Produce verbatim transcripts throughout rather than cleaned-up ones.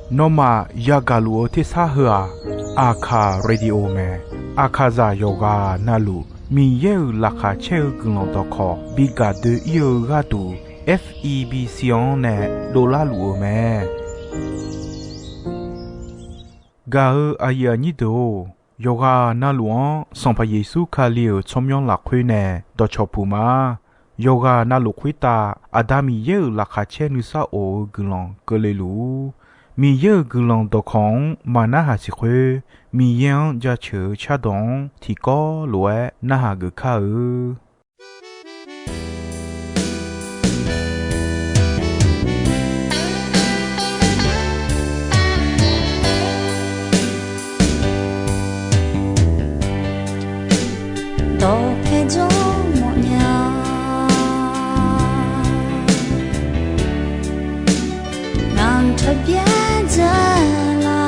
Nawmaf yagaq luf-eu tersar heu-aq, Aqkaq Radio mae. Aqkaqzaq yawqghaq navluf Miqyaer-euq laqkhaq caer-eu guiqlanq dawqkawq bi gaq doe-ir-eu gharduq, F E B C-anr nae dovlar luf-eu mae. Gaq-eu aqyuif aqnyir deuq-or, yawqghaq navluf-anr Sanqpaq Yeqsur Kali-euq tsawrmyanr lafkhoer nae dawqcawq puq ma. Yawqghaq navluf khoertav Aqda Miqyaer-euq laqkhaq caer nuisar of-eu guiqlanq keuvle luf-ur. Miqyaer-euq guiqlanq dawqkawq-anr maqnarhaq siq khoer, Miqyaer-anr jaceuq-eu cardawq-anr tiqkawv lof-aer narhaq geuf kar-eu. Dawqpae jawr mawfnya, ngaq-anr taqbyaer dzae la.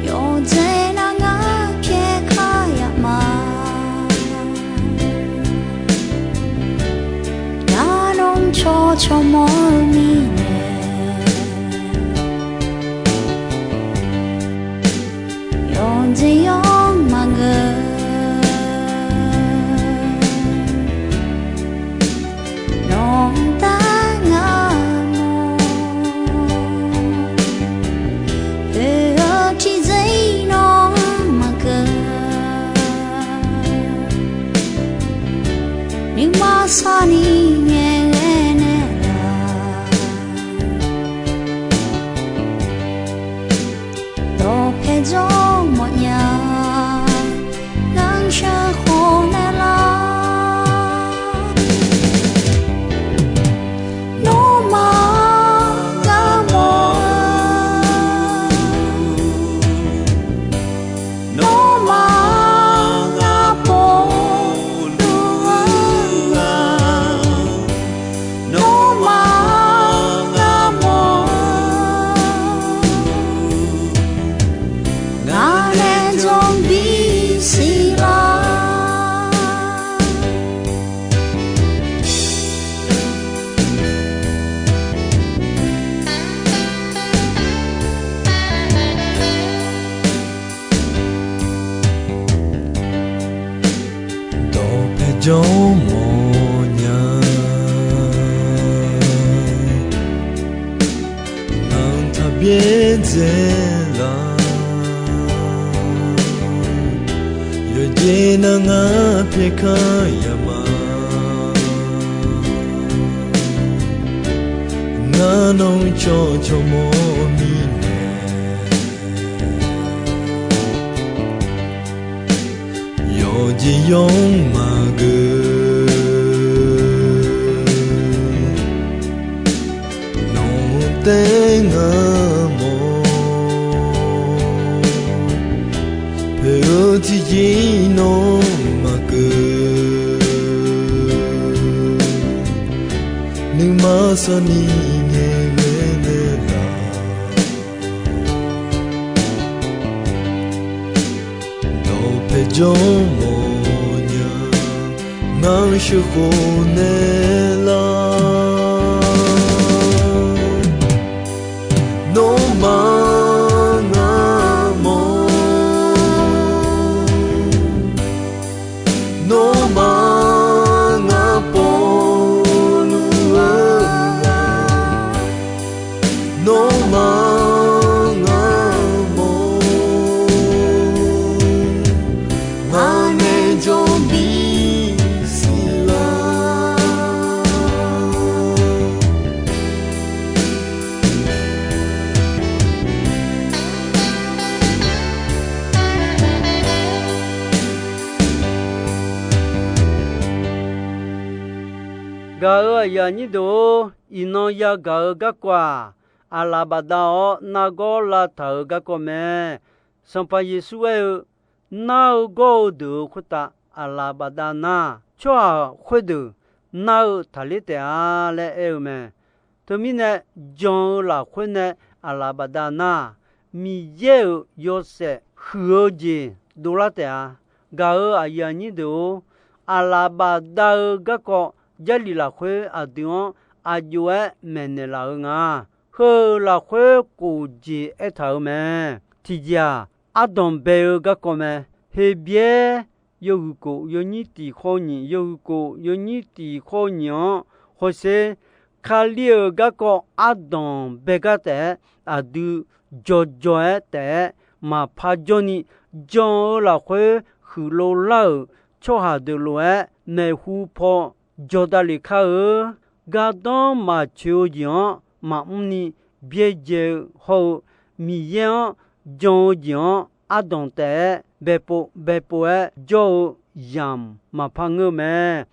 Yawqjeq nar ngar pyaeq kar yaf ma. Ngar nawr cawq cawq mawr-eu mirnae, yawqjeq yawr maqngeur. Nawq-anr taef ngar mawr, oe-eu tiqjeq-ir nawr maqkeuv. Nuima sarni ngaeqghae naeqlaf, dawqpae jawr mawfnya, ngar sheuqkhof naeqlaf. Nawmaf ngar mawr-eu, nawmaf ngar pov luf-eu, nawmaf ngar mawr-eu, ngaq nae jawr bisiq lar. Dawqpae jawr mawfnya, ngaq-anr taqbyaer dzae la. Yawqjeq nar ngar pyaeq kar yaf ma. Ngar nawr cawq cawq mawr mirnae, yawqjeq yawr maqgeur. Nawq-anr taef ngar mawr, poeq-eu tiqjeq-ir nawr maqkeuv. Nuima sarni ngaeqghae naeqlaf, dawqpae jawr mawfnya, ngar sheuqkhof naeqlaf. Nawmaf ngar mawr, nawmaf ngar pov luf-eu, nawmaf ngar mawr, ngaq nae jawr bisiq lar. Gaq-euq aqyuif aqnyir deuq-or, iqnan yagaq-eu garkawv-aq, aqlaf bafdav-awr nargawr lavtaq-euq garkawv mae. Sanqpaq Yeqsur aer-eu, nar-eu gawr-eu deuq-euq khoertav aqlaf bafdav nar, tsawrhaq khoerdeuq nar-eu taqler taef-a laer aer-eu mae. Teumirnae, jan-eu lafkhoer nae aqlaf bafdav nar-aq, Miqyaer-euq yawshaef huiq-eu jeq dovlar taef-a. Gaq-euq aqyuif aqnyir deuq-or, aqlaf bafdav-eu garkawv Jarlif lafkhoer aqdui-anr aqjox-aer maeqnaeq laf-eu nga. Heu-euq lafkhoer kof jeq aertaq-euq mae. Tiqjeq-aq, ardanq bae-eu garkawv mae. Heqbyaer yawhuiq kof yawnyir tiq khawr nyiq, yawhuiq kof yawnyir tiq khawr nyiq-anr hawsher, Kali-euq garkawv ardanq bae gar taef-aer aqdui jawrjawr-aer taef-aer maqpar jawrni, jan-eu lafkhoer huiqlov lar-euq tsawrhaq deuq lof-aer maeqhu paw jawr davlef kar-eu. Gardanr maqtsoeq-eu jeq-anr maqmr ni byaerdzae-eu hawr-eu, Miqyaer-anr jan-eu jeq-anr ardanq taef-aer baepov baepov-aer jawr-eu yamq maqpar ngeur-eu mae.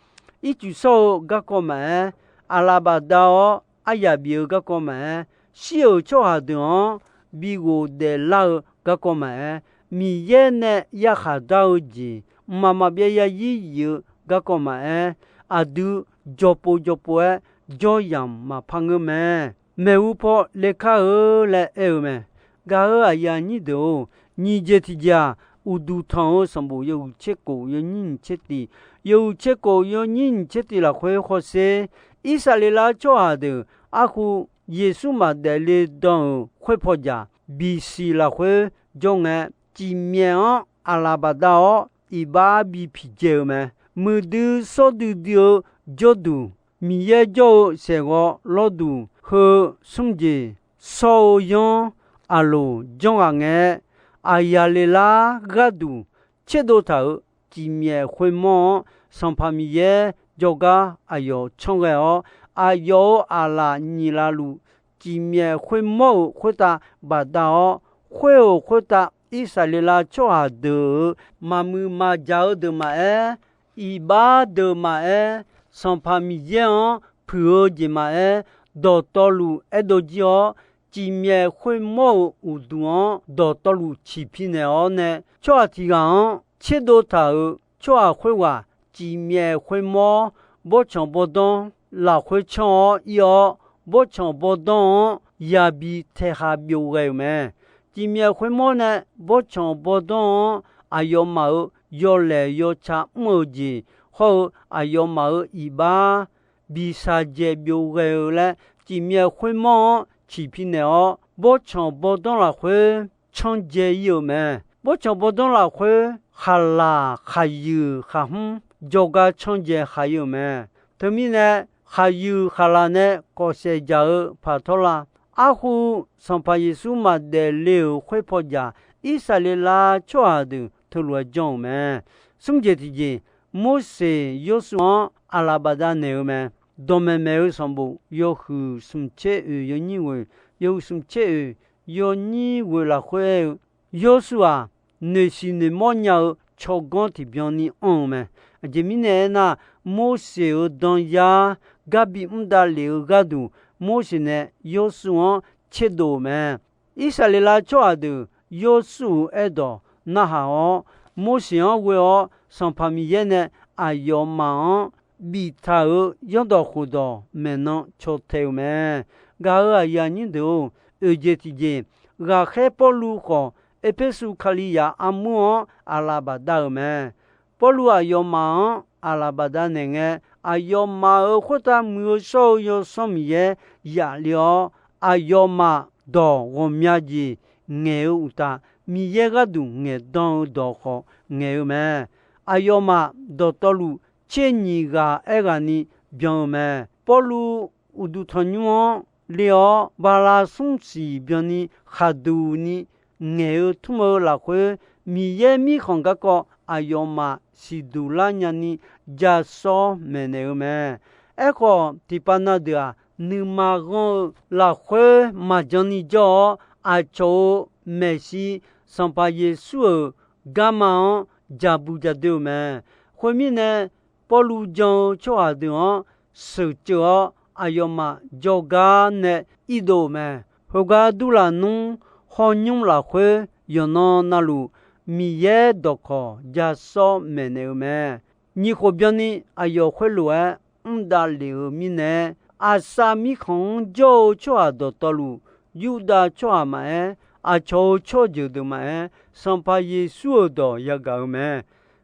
Ircuf shawr-eu garkawv maqaer, aqlaf bafdav-awr aryaq bif-eu garkawv maqaer, shir-euq tsawrhaq deuq-anr bi ghofdaef lar-eu garkawv maqaer, Miqyaer nae yarkhaq dar-eu jeq mqmaq maqbyav yarzir yif-eu garkawv maqaer, aqdui jawrpov jawrpov-aer jawr yamq maqpar ngeur mae. Maeqhu paw lekar-eu laer aer-eu mae. Gaq-euq aqyuif aqnyir deuq-or, nyiq jeq tiqjeq-aq, uqduq tanq-eu sanqbof yawhuiq tser kof yawnyir nyiq tser tiq, yawhuiq tser kof yawnyir nyiq tser tiq lafkhoer hawsher, Irsaqleqlav tsawrhaq deuq arhu Yeqsur maqdaef le dan-euq khoerpaw jaq bisiq lafkhoer jawr ngae, cifmyaef-anr aqlaf bafdav-awr iqbax bi piqdzae-eu mae. Muiqdui shawr duidui-eu jawrduq, Miqyaer jawr-eu saeqghawv lawrduq heu smr jeq shawr-eu yanr aqloq janr ghaq ngae, aqyaq leqlar gharduq tserdov taq-euq cifmyaef khoermawr-anr, Sanqpaq Miqyaer jawrgar aqyawf canr ghae-awr, aqyawf-euq aqlaf nyiq lavluf cifmyaef khoermawr-euq khoertav bafdav-awr, khoer-euq khoertav Irsaqleqlav tsawrhaq deuq-euq maqmuiq maqjaq-eu deuq maqaer, iqbax deuq maqaer, Sanqpaq Miqyaer-anr puiq-eu jeq maqaer, dawqtawvluf aerdov jir-awr, cifmyaef khoermawr-euq uqduq-anr dawqtawvluf ciqpi naeq-awr nae, tsawrhaq tiq ghaq-anr tserdov taq-euq tsawrhaq khoerghaq cifmyaef khoermawr bawrtsanq bawrdanr lafkhoer canr-awr ir-awr, bawrtsanq bawrdanr-anr yabi taeqha byov ghae-euq mae. Cifmyaef khoermawr nae bawrtsanq bawrdanr-anr aqyawfmaf-euq yawlaeq yawca mr-eu jeq hawr-eu aqyawfmaf-euq iqbax bi shaqjaev byov ghae-eu laer, cifmyaef khoermawr-anr ciqpi naeq-awr, bawrtsanq bawrdanr lafkhoer canr dzae ir-euq mae. Bawrtsanq bawrdanr lafkhoer khaqlaq khaqyuif khaqhmr jawrgar canr dzae khaq ir-euq mae. Teumirnae, khaqyuif khaqlaq nae kawfsaef jaq-eu paq tawrlav, arhu Sanqpaq Yeqsur maqdaef le-euq khoerpaw jaq, Irsaqleqlav tsawrhaq deuq teulof-aer janr-euq mae. Smr jeq tiqjeq, Morseq Yawrshuv-anr aqlaf bafdav naeq-eu mae. Dawqmaeq maeq-eu sanqbof yawhuiq smq tser oeq yawnyir ghoeq, yawhuiq smq tser oeq yawnyir ghoeq lafkhoer aer-eu, Yawrshuv-aq, noeqsiq noeqmawr nya-eu tsawrganr tiqbyan ni anr-eu mae. Aqjeq mirnae aernar, Morseq-euq danyar gar bimr davlef-eu gharduq, Morseq nae Yawrshuv-anr tserdov-euq mae. Irsaqleqlav tsawrhaq deuq Yawrshuv-euq aerdawq narhaq-awr, Morseq-anr ghoe-awr Sanqpaq Miqyaer nae aqyawfmaf-anr biftaq-euq zanrdawq khofdawq maeqnan caw tae-euq mae. Gaq-euq aqyuif aqnyir deuq-or, oeq jeq tiqjeq, ghaqkhaer Pawrluv khawf, Erpersu Kalizaq armur-anr aqlaf bafdav-euq mae. Pawrluv aqyawfmaf-anr aqlaf bafdav naeq ngae, aqyawfmaf-euq khoertav Muiq-eu Shawr-eu Yawsanr Miqyaer yaf le-awr, aqyawfmaf dawq ghawqmya jeq ngaeq-eu uqtaf, Miqyaer gharduq ngaeqdan-eu dawq khawf ngaeq-eu mae. Aqyawfmaf dawqtawvluf tser nyiq ghaq aerghaqni byan-eu mae. Pawrluv uqduq tanqnymr-anr le-awr, bala smr siq byanni khaqduq ni ngaeq-eu tmr-eu lafkhoer, Miqyaer mirkhanq garkawv aqyawfmaf siqduq lar nyani ja sawr maeqnaeq-eu mae. Aerkhawf, tiqpav na deuq-aq, nuima ghanr-eu lafkhoer maqjan ni jawr-awr, aqcawq-euq maeqshi Sanqpaq Yeqsur-euq garma-anr ja bu ja doe-eu mae. Khoermirnae, Pawrluv jan-eu tsawrhaq deuq-anr sheuqceuv-awr, aqyawfmaf jawrgar nae irdov-euq mae. Khoergar durlaf nmr hawnymr lafkhoer yawqnan navluf Miqyaer dawqkawq ja sawr maeqnaeq-eu mae. Nyiq khof byanni aqyawf khoerlof-aer mr davlef-eu mirnae, Aqsav mirkhanq-anr jawr-eu tsawrhaq dawqtawvluf, Yurdav tsawrhaq maqaer, aqcawq-euq tsawrjeuq deuq maqaer, Sanqpaq Yeqsur-euq dawq yagaq-eu mae.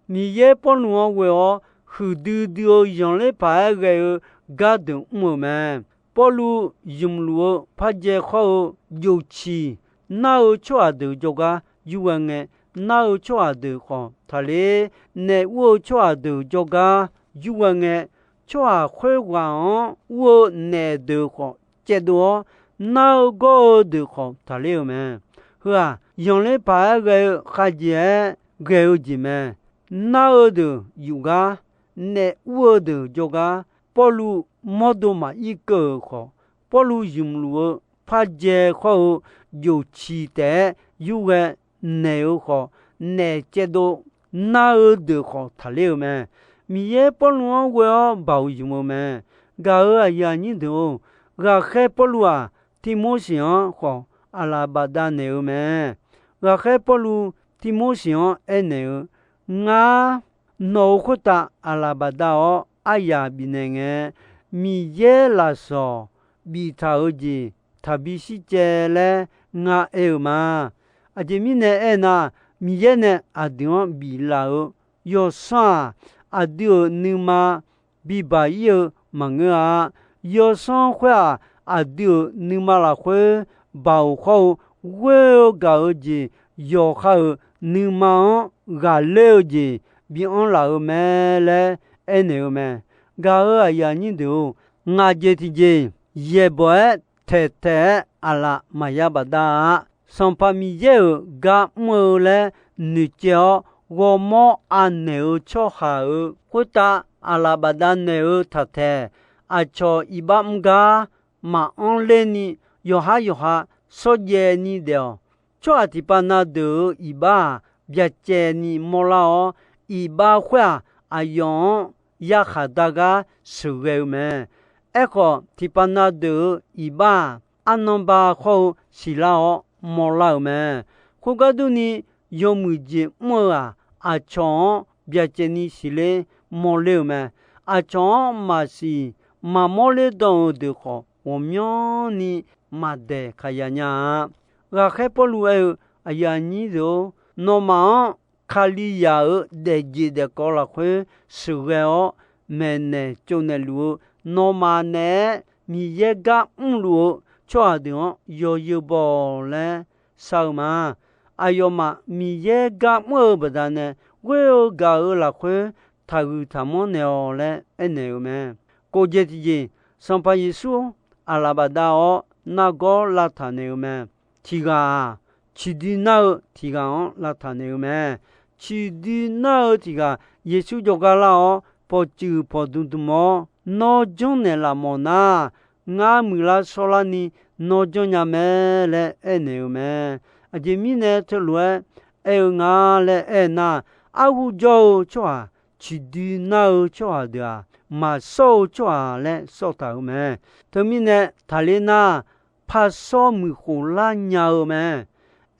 Miqyaer Pawrluv-anr ghoe-awr, huiqdui dui-eu zanqler paq-aer ghae-eu gardeuq mr-euq mae. Pawrluv zmqluf-eu pardzae khawr-eu jofciq nar-eu tsawrhaq deuq jawrgar yurghae ngae, nar-eu tsawrhaq deuq khawf taqler, naef ur-eu tsawrhaq deuq jawrgar yurghae ngae, tsawrhaq khoerghaq-anr ur-eu naef deuq khawf caevdov-awr, nar-eu gawr-eu deuq khawf taqler-eu mae. Heu-aq, zanqler paq-aer ghae-eu khavjeq-aer ghae-eu jeq mae. Nar-eu deuq yufgar, naef ur-eu deuq jawrgar, Pawrluv mawrdo maqir keuv-euq khawf, Pawrluv zmqluf-eu pardzae khawr-eu jofciq taef-aer yurghae naeq-eu khawf, naef caevdov nar-eu deuq khawf taqler-eu mae. Miqyaer Pawrluv-anr ghoe-awr baoq zmq-eu mae. Gaq-euq aqyuif aqnyir deuq-or, ghaqkhaer Pawrluv-aq, Tivmorseq-anr khawf aqlaf bafdav naeq-eu mae. Ghaqkhaer Pawrluv Tivmorseq-anr aernaeq-eu, Ngar nawq-euq khoertav aqlaf bafdav-awr aryaq bifnaeq ngae, Miqyaer lafsawq biftaq-eu jeq taqbi shircaev laer ngar aer-eu ma. Aqjeq mirnae aernar, Miqyaer nae aqdui-anr biflaf-eu yawsanr-aq, aqdui-euq nuima bibaq ir-eu maqngeur-a. Yawsanr khoer-aq, aqdui-euq nuima lafkhoer baoq khawr-eu ghoer-eu gaq-eu jeq yawqha-euq nuima-anr ghaqler-eu jeq bianr laf-eu mae laer aernaeq-eu mae. Gaq-euq aqyuif aqnyir deuq-or, ngaq jeq tiqjeq yaeqbawq-aer taeqtaeq-aer aqlaf maqya bafdav-a. Sanqpaq Miqyaer-euq gar mr-eu laer noeqcaev-awr ghawrmawr anaeq-eu tsawrhaq-euq khoertav aqlaf bafdav naeq-eu taqtaeq, aqcawq iqbax mr gar maqanr lerni, yawqhar yawqha shawrjaev ni daef-awq. Tsawrhaq tiqpav na deuq-euq iqbax-aq, byacaevni mawrlar-awr, iqbax khoer-aq, aqyawf-anr yarkhaq dar gar sheuqghae-eu mae. Aerkhawf, tiqpav na deuq-euq iqbax-aq, arnan ba khawr-eu siqlar-awr mawrlar-euq mae. Khoergar durni, yawmuiq jeq mr-eu-aq, aqcawq-anr byacaevni siqler mawrler-euq mae. Aqcawq-anr maqsiq maqmawr ler dan-euq deuq khawf, ghawqmyanrni maqdaeq kaqya nya-a. Ghaqkhaer Pawrluv aer-eu, aqyuif aqnyir deuq-or, nawmaf-anr Kalizaq-euq daefjeq daefkawv lafkhoer sheuqghae-awr, maeqnaeq tsovnaeq luf-eu nawmaf naeq-aer Miqyaer gar mrluf-eu tsawrhaq deuq-anr yawzeu baw-awq laer shar-eu ma. Aqyawfmaf Miqyaer gar mr-eu baqdanae ghoer-eu gaq-euq lafkhoer taqhuiq taqmanr naeq-awq laer aernaeq-eu mae. Kof jeq tiqjeq, Sanqpaq Yeqsur aqlaf bafdav-awr nargawr lavtaq naeq-eu mae. Tiq ghaq-aq, ciqdui nar-eu tiq ghaq-anr lavtaq naeq-eu mae. Ciqdui nar-eu tiq ghaq Yeqsur jawrgar lar-awr, pawqtsuif pawqdm dm-awr, Nawr janrnaeq laf mawf nar, ngar muiqlar shawrlarni nawr janrnya mae laer aernaeq-eu mae. Aqjeq mirnae teulof-aer aer-eu nga laer aernar, arhu jawr-eu tsawrhaq, ciqdui nar-eu tsawrhaq deuq-aq, maqsawr-eu tsawrhaq laer sawr taq-euq mae. Teumirnae taqler nar, parsawr muiqkhof lar nya-eu mae.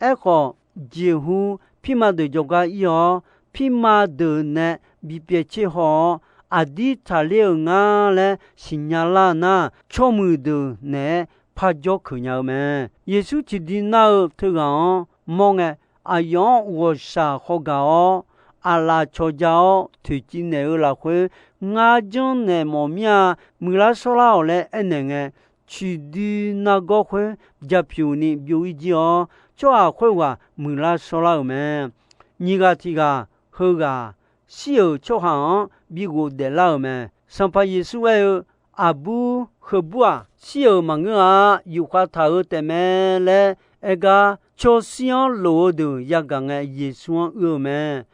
Aerkhawf, jeqhu pirma deuq jawrgar ir-awr, pirma deuq nae bipyaev tser haw-awr, aqdir taqler-euq ngar laer siqnya lar nar, tsawrmuiq deuq naeq-aer parjawr keuq nya-eu mae. Yeqsur ciqdui nar-eu teughaq-anr mawr ngae, aqyawf-anr ghawqshaq hawgaq-awr, aqlaf cawqja-awr toeqciv naeq-eu lafkhoer, ngar janrnaeq mawf mir-a, muiqlar shawrlar-awq laer aernaeq ngae, ciqdui nargawr khoer japyuq ni byov-ir jir-awr, tsawrhaq khoerghaq muiqlar shawrlar-euq mae. Nyiq ghaq tiq ghaq heughaq shir-euq tsawrhaq-anr bi ghofdaef lar-euq mae. Sanqpaq Yeqsur aer-eu, Aqbur heubur-aq, shir-euq maqngeur-a, yufkhav taq-eu taefmae laer aer gar, cawshir-anr lof-eu deuq yagaq ngae, Yeqsur-anr uir-eu mae.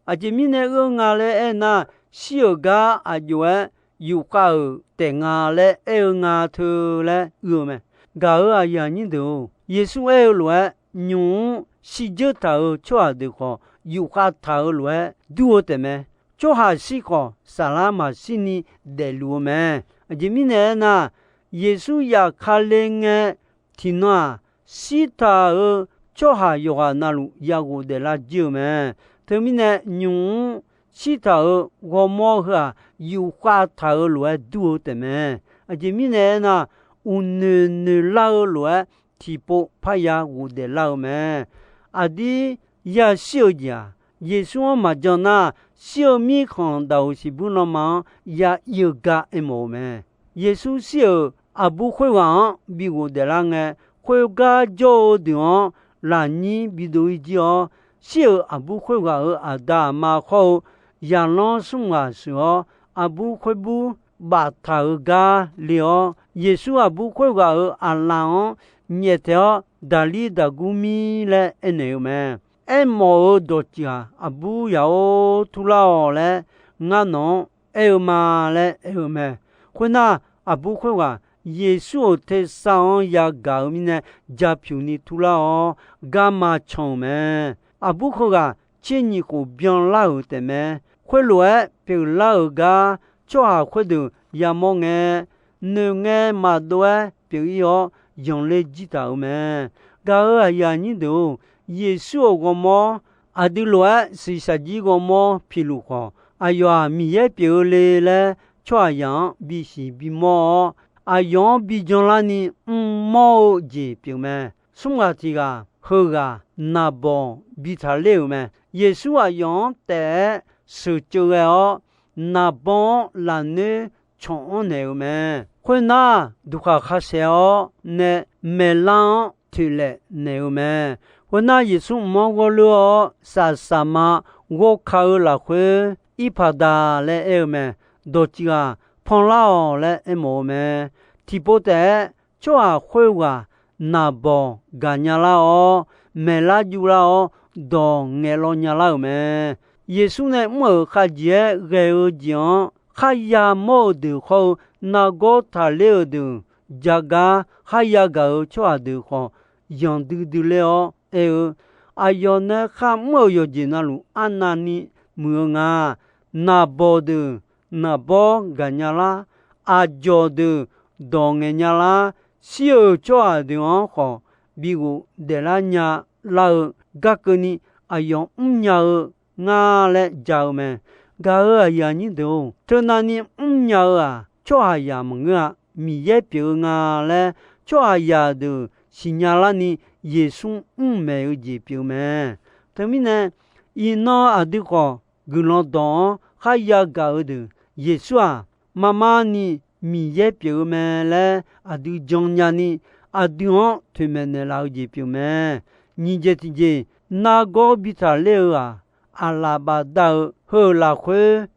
Aqjeq mirnae uir-eu nga laer aernar, shir-euq gar aq jov-aer yufkhav-euq taef nga laer aer-eu nga teu laer uir-eu mae. Gaq-euq aqyuif aqnyir deuq-or, Yeqsur aer-eu lof-aer, nymq-mr shirdzeur taq-euq tsawrhaq deuq khawf, yufkhav taq-eu lof-aer dur-eu taefmae. Tsawrhaq shir khawf, saflar maqshir ni daefluf-eu mae. Aqjeq mirnae aernar, Yeqsur zafkale ngae, tiqnan-aq, shirtaq-euq tsawrhaq yawqghaq navluf ya ghofdaef lar jir-eu mae. Teumirnae, nymq-mr shirtaq-euq ghawrmawr heu-aq, yufkhav taq-euq lof-aer dur-eu taefmae. Aqjeq mirnae aernar, uqnoeq noeq lar-eu lof-aer tiqpov parya ghofdaef lar-eu mae. Aqdir yashir-eu jeq-aq, Yeqsur-anr maqjan nar, shir-eu mirkhanq daq-euq siqbur lanma-anr ya ir-eu gar aermawf-eu mae. Yeqsur shir-euq aqbur khoerghaq-anr bi ghofdaef lar ngae, khoergar jawr-eu deuq-anr lafnyir bidov-ir jir-awr, shir-euq aqbur khoerghaq-euq aqda aqma khawr-eu zaqlanr smr ghaq sheuq-awr, aqbur khoerbur baftaq-eu gar le-awr, Yeqsur aqbur khoerghaq-euq aqlaf-anr nyaeftaeq-awr, Daqlir daqgur mir laer aernaeq-eu mae. Aermawf-euq dawqtsuif-aq, Aqbur yaq-or, turlar-awq laer ngar nawq-anr aer-eu ma laer aer-eu mae. Khoernar, aqbur khoerghaq Yeqsur-euq tersar-anr yagaq-euq mirnae, ja pyuq ni turlar-awr, garma can-euq mae. Aqbur heughaq tser nyiq khof byanlar-euq taefmae. Khoerlof-aer pyeuflar-euq gar tsawrhaq khoerdeuq yamawr ngae, noeqngae maqdov-aer pyeuf-ir-awr, yanqler jir taq-euq mae. Gaq-euq aqyuif aqnyir deuq-or, Yeqsur-euq ghawrmawr aqdui lof-aer shiqshaq jir ghawrmawr piluf khawf, aqyawf-aq Miqyaer pyeuf-eu le laer tsawrhaqzaq-anr bisiq bimawr-awr, aqyawf-anr bijanlarni mrmawr-eu jeq pyeuf mae. Smr ghaq tiq ghaq heughaq naqbawq bi taqler-euq mae. Yeqsur aqyawf-anr taef-aer sheuqceuv ghae-awr, naqbawr-anr lafnoer canq-anr naeq-euq mae. Khoernar, duqkhaq khashaeq-awr nae maeqlar-anr toeqlaef naeq-euq mae. Khoernar, Yeqsur mq-anr ghawrleur-awr, safsaqma ghawrka-eu lafkhoer, Irpaqdaq laer aer-eu mae. Dawqtsuif-aq, panlar-awq laer aermawf-eu mae. Tiqpov taef-aer tsawrhaq khoerghaq naqbawq gaqnya lar-awr, maeqlar juvlar-awr, dawq ngaeqlaw nya lar-euq mae. Yeqsur nae mr-euq khavjeq-aer ghae-eu jeq-anr kharya mawr-eu deuq khawr-eu, nargawr taqler-euq deuq jagar kharya gaq-euq tsawrhaq deuq khawf, yanqdui dui ler-awr aer-eu, Aqyawf nae kharmr-euq yawqjeq navluf arnavni muiq-eu nga. Naqbawq deuq naqbawr gaqnya lar, aqjawq deuq dawq ngaeqnya lar, shir-euq tsawrhaq deuq-anr khawf bi ghofdaef lar nya lar-eu garkeuvni, aqyawf mrnya-eu nga laer ja-eu mae. Gaq-euq aqyuif aqnyir deuq-or, teunavni mrnya-eu-aq, tsawrhaqzaq maqngeur-a. Miqyaer pyeuf-eu nga laer tsawrhaqzaq deuq siqnya larni, Yeqsur mrmaeq-eu jeq pyeuf-eu mae. Teumirnae, iqnan aqdui khawf guiqlanq dawq-anr kharya gaq-eu deuq, Yeqsur-aq, marmarni Miqyaer pyeuf-eu mae laer aqdui jannya ni, aqdui-anr toeqmaeq naeqlaf-eu jeq pyeuf mae. Nyiq jeq tiqjeq, nargawr bi taqler-eu-aq, aqlaf bafdav-eu heu-euq lafkhoer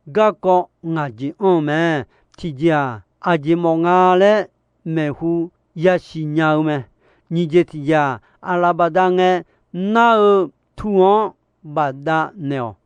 garkawv ngaq jeq anr-eu mae. Tiqjeq-aq, aqjeq mawf nga laer maeqhu yasiq nya-eu mae. Nyiq jeq tiqjeq-aq, aqlaf bafdav ngae, nar-eu tu-anr bafdav naeq-awq.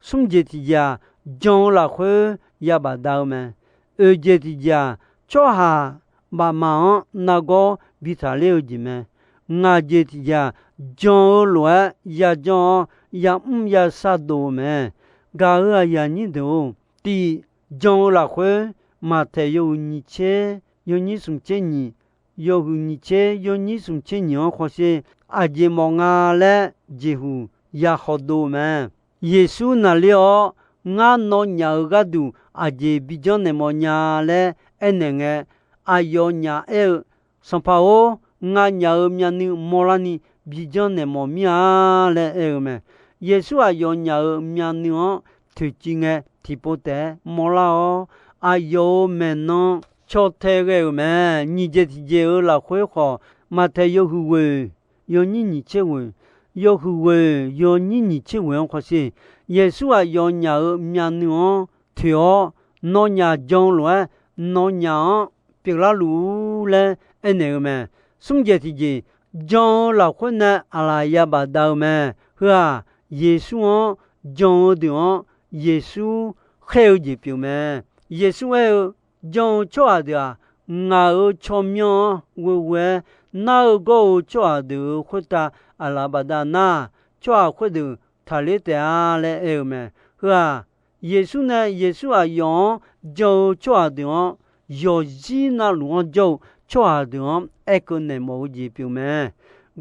Smr jeq tiqjeq-aq, jan-eu lafkhoer ya bafdav-eu mae. Oeq jeq tiqjeq-aq, tsawrhaq bafmaf-anr nargawr bi taqler-eu jeq mae. Ngaq jeq tiqjeq-aq, jan-eu lof-aer yajanr-awr, yamr yashar dov-eu mae. Gaq-euq aqyuif aqnyir deuq-or, tiq, jan-eu lafkhoer, Maqtaeq yawhuiq nyiq tser yawnyir smq tser nyiq, yawhuiq nyiq tser yawnyir smq tser nyiq-anr khawsher, aqjeq mawf nga laer jeqhuq ya hawdov-eu mae. Yeqsur naqler-awr, ngar nawnyaf-euq gharduq aqjeq bijanr naeq mawf nya laer aernaeq ngae, aqyawfnyaf aer-eu, Sanqpaq-or, nganyaf-euq myavnuiv mawrlarni bijanr naeq mawf mir-a laer aer-eu mae. Yeqsur aqyawfnyaf-euq myavnuiv-anr toeqciv ngae, tiqpov taef-aer mawrlar-awr, aqyawf-euq maeqnan caw tae ghae-euq mae. Nyiq jeq tiqjeq-euq lafkhoer khawf, Maqtaeq yawhuiq ghoeq yawnyir nyiq tser ghoeq, yawhuiq ghoeq yawnyir nyiq tser ghoeq-anr khawsher, Yeqsur aqyawfnyaf-euq myavnuiv-anr toeq-awr, nawnyaf jan-eu lof-aer nawnyaf-anr pyeuflar luf-ur laer aernaeq-eu mae. Smr jeq tiqjeq, jan-eu lafkhoer nae aqlaf ya bafdav-eu mae. Heu-aq, Yeqsur-anr jan-eu deuq-anr Yeqsur khaer-eu jeq pyeuf mae. Yeqsur aer-eu, jan-eu tsawrhaq deuq-aq, ngaq-euq tsawrmyanr-anr ghoeghoe-aer, nar-eu gawr-eu tsawrhaq deuq-euq khoertav aqlaf bafdav nar, tsawrhaq khoerdeuq taqler taef-a laer aer-eu mae. Heu-aq, Yeqsur nae Yeqsur aqyawf-anr jan-eu tsawrhaq deuq-anr yawqzir navluf-anr jawr-eu tsawrhaq deuq-anr aerkeuv naeq mawf-eu jeq pyeuf mae.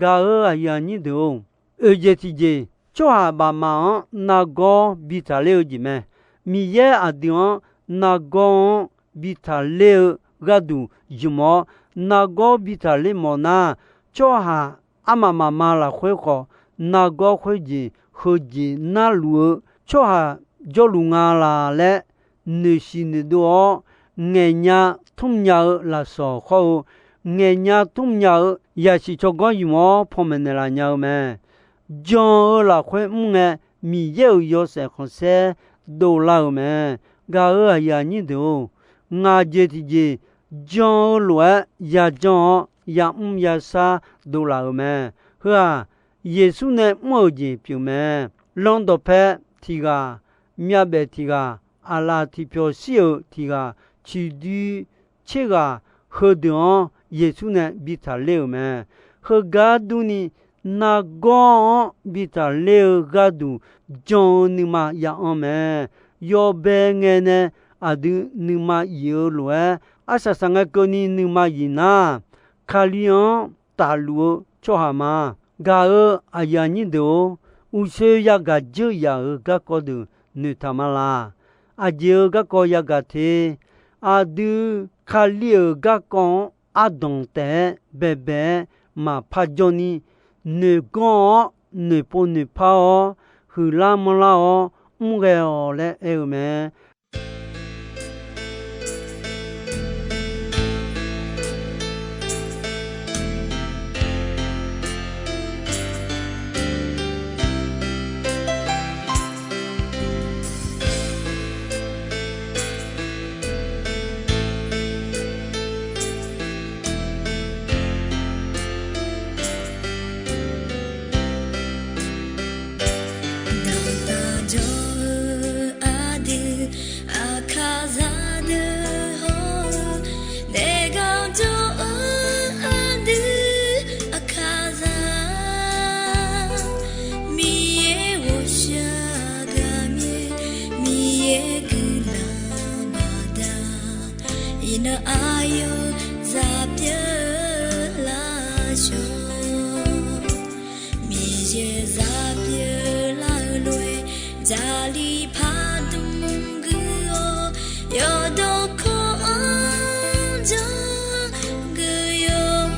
Gaq-euq aqyuif aqnyir deuq-or, oeq jeq tiqjeq, tsawrhaq bafmaf-anr nargawr bi taqler-eu jeq mae. Miqyaer aqdui-anr nargawr-anr bi taqler-eu gharduq zmq-awr, nargawr bi taqler mawf nar, tsawrhaq armaf mafma lafkhoer khawf, nargawr khoerjeq heujeq narluf-eu tsawrhaq jawrluf nga laq laer noeqsiq noeqdov-awr, ngaeqnya tmrnya-eu lafsawq khawr-eu, ngaeqnya tmrnya-eu yasiq tsawrganr ymq-awr panmaeq naeqlaf nya-eu mae. Jan-eu lafkhoer mr ngae, Miqyaer-euq yawshaef khanqsaer dovlar-euq mae. Gaq-euq aqyuif aqnyir deuq-or, ngaq jeq tiqjeq jan-eu lof-aer yajan-awr yamr yashar dovlaf-euq mae. Heu-aq, Yeqsur nae mr-euq jeq pyeuf mae. Lan dawqpae tiq ghaq, myavbaef tiq ghaq, aqlaf tiqpyawq shir-euq tiq ghaq, ciqdui tser ghaq, heudeuq-anr Yeqsur nae bi taqler-euq mae. Heugar durni, nargawr-anr bi taqler-eu gharduq jan-eu nuima ya'anr mae. Yawbae ngae nae aqdui nuima yif-eu lof-aer, arsaq saqngae keuvni nuima yif nar, Kali-anr tafluf-eu tsawrhaq ma. Gaq-euq aqyuif aqnyir deuq-or, uqshoe yagaq dzeur yaf-euq garkawv deuq noeqtaq ma laq. Aqjeq-euq garkawv yagaq te. Aqdui Kali-euq garkawv-anr ardanq taef-aer baebae-aer maqpar jawr ni, noeqganr-awr noeqpov noeqpar-awr, huiqlar manrlar-awr mr ghae-awq laer aer-eu mae. Danqtaq jawr-eu aqdui, aqkaqzaq deuq hawr-eu, daefgar jawr-eu aqdui, aqkaqzaq, Miqyaer ghawqshaq ghaqmyaer, Miqyaer guiqlanq baqda, iqnan aqyawf zaq pyeuf laf shawr. Miqyaer zaq pyeuf lar-eu lof-aer, jaqli pardmq guiq-awr, yawqdawq kawv-anr janr guiq-awr,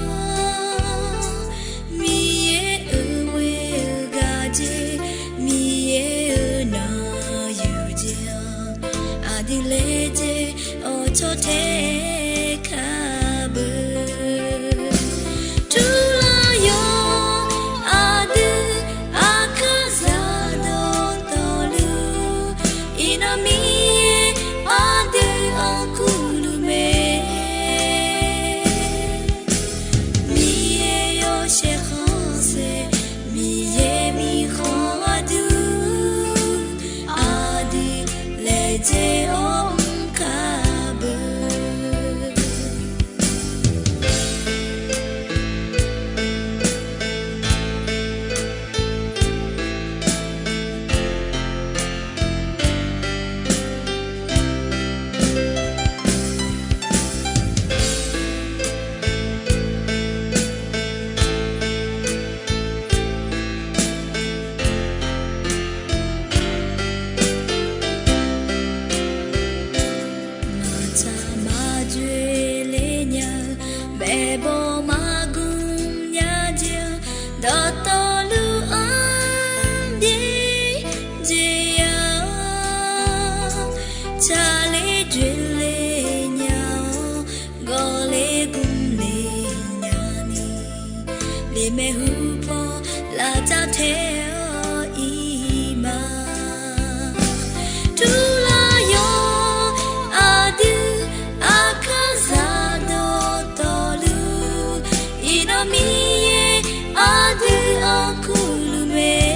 Miqyaer-euq ghoer-eu gaq jeq, Miqyaer-euq nanq yuq jeq-anr, aqdui laejae awq tsawrtae kar beu. Turlar yawq aqdui, aqkaqzaq dawqtawvluf, iqnan Miqyaer aqdui-anr kurluf mae. Miqyaer yawshaef khanqsaer, Miqyaer mirkhanq aqdui, aqdui laejae-awr mr kar beu. Maqtsaq maqdzoeq le nya-eu, maeqbawq maqgmq nya jeq-anr, dawqtawvluf-anr byaer jeq ya-awr, tsaqler dzoeqle nya-awr, gawqle gmqle nya ni, lemaeq hupaw lavcav tae-awr iq ma. Turlar yawq aqdui, aqkaqzaq dawqtawvluf, iqnan Miqyaer aqdui-anr kurluf mae.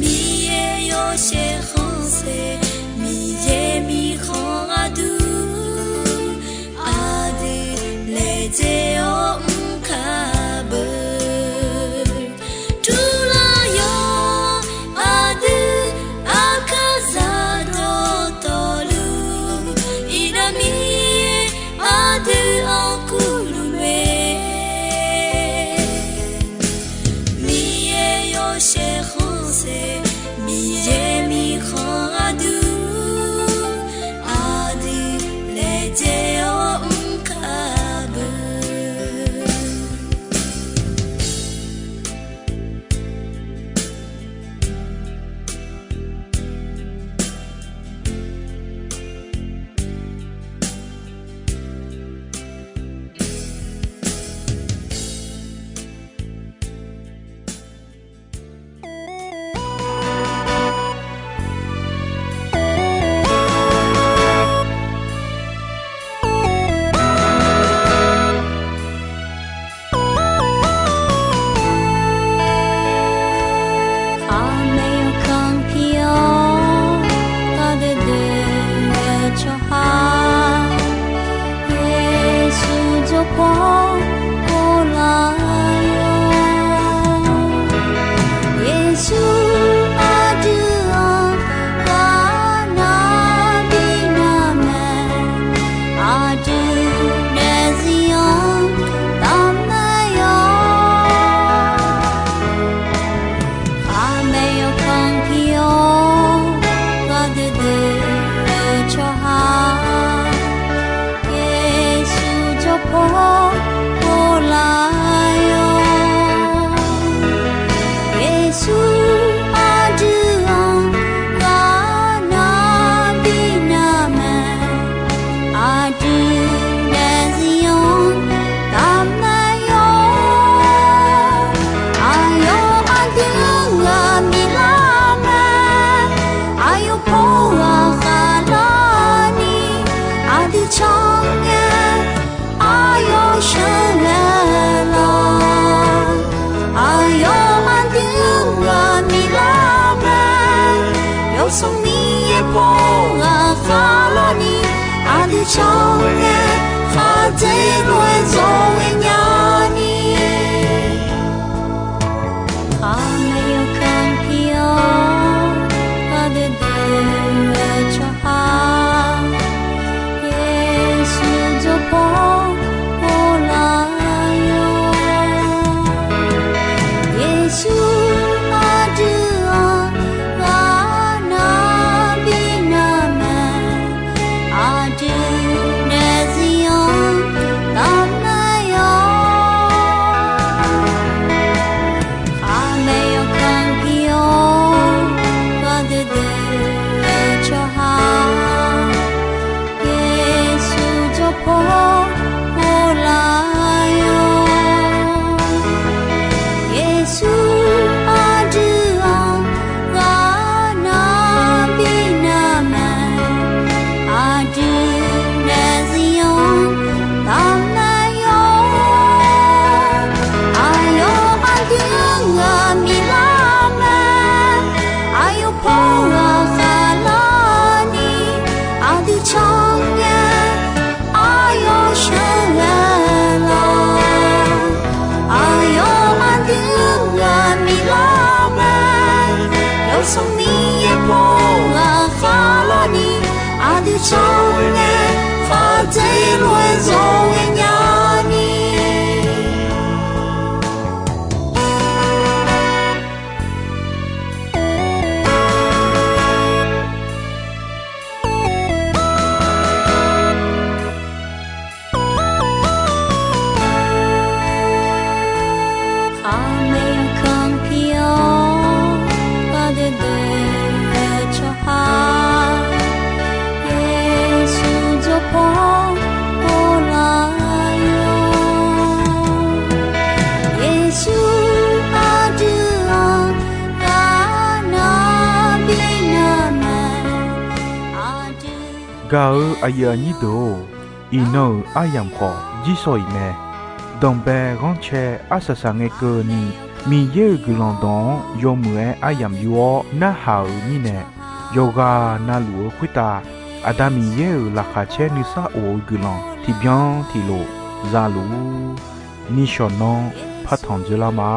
Miqyaer yawshaef khanqsaer, Miqyaer mirkhanq aqdui, aqdui laejae-awr mr kar beu. Sanqmiq yaerbof ghaqkhav larni, aqdui caw ngae, khaqdzerzaq lof-aer zawr ghaenya ni. Khaqmae yawkanr pir-awr, ghaqdoer doer-eu tsawrhaq, Yeqsur jawrpaw ghoflar-awr. Yeqsur aqdui-anr ghaq nar bi nar mae, aqdui daefzir-anr taf nar-awr. Khaqmae yawkanr pir-awr, ghaqdoer doer-eu tsawrhaq, Yeqsur jawrpaw ghoflar-awr. Yeqsur aqdui-anr ghaq nar bi nar mae, aqdui daefzir-anr taf nar-awr. Aqyawf aqdui-anr ghaq miqlar mae, aqyawf paw ghaqkhav larni, aqdui caw ngae, aqyawf sheuqghae lawq. Aqyawf aqdui-anr ghaq miqlar mae, yawsanr Miqyaer paw ghaqkhav larni, aqdui caw ngae, khaqdzerzaq lof-aer zawr ghaenya ni. Khaqmae yawkanr pir-awr, ghaqdoer doer-eu tsawrhaq, Yeqsur jawrpaw ghoflar-awr. Yeqsur aqdui-anr ghaq nar bi nar mae, aqdui. Gaq-eu aqyuif aqnyir deuq-or, iqnan-euq aryamq khawf jirsawq iq mae. Danqbae ghanrcae arsaq saq ngae keuvni, Miqyaer-euq guiqlanq dawq-anr yawmuiq-aer aryamq yur-awr narhaq-euq mirnae, yawqghaq na luf-eu khoertav Aqda Miqyaer-euq laqkhaq caer nuisar of-eu guiqlanq tiqbyan tiqlof za luf-ur. Nishawq nanr partanq dzoerlar ma.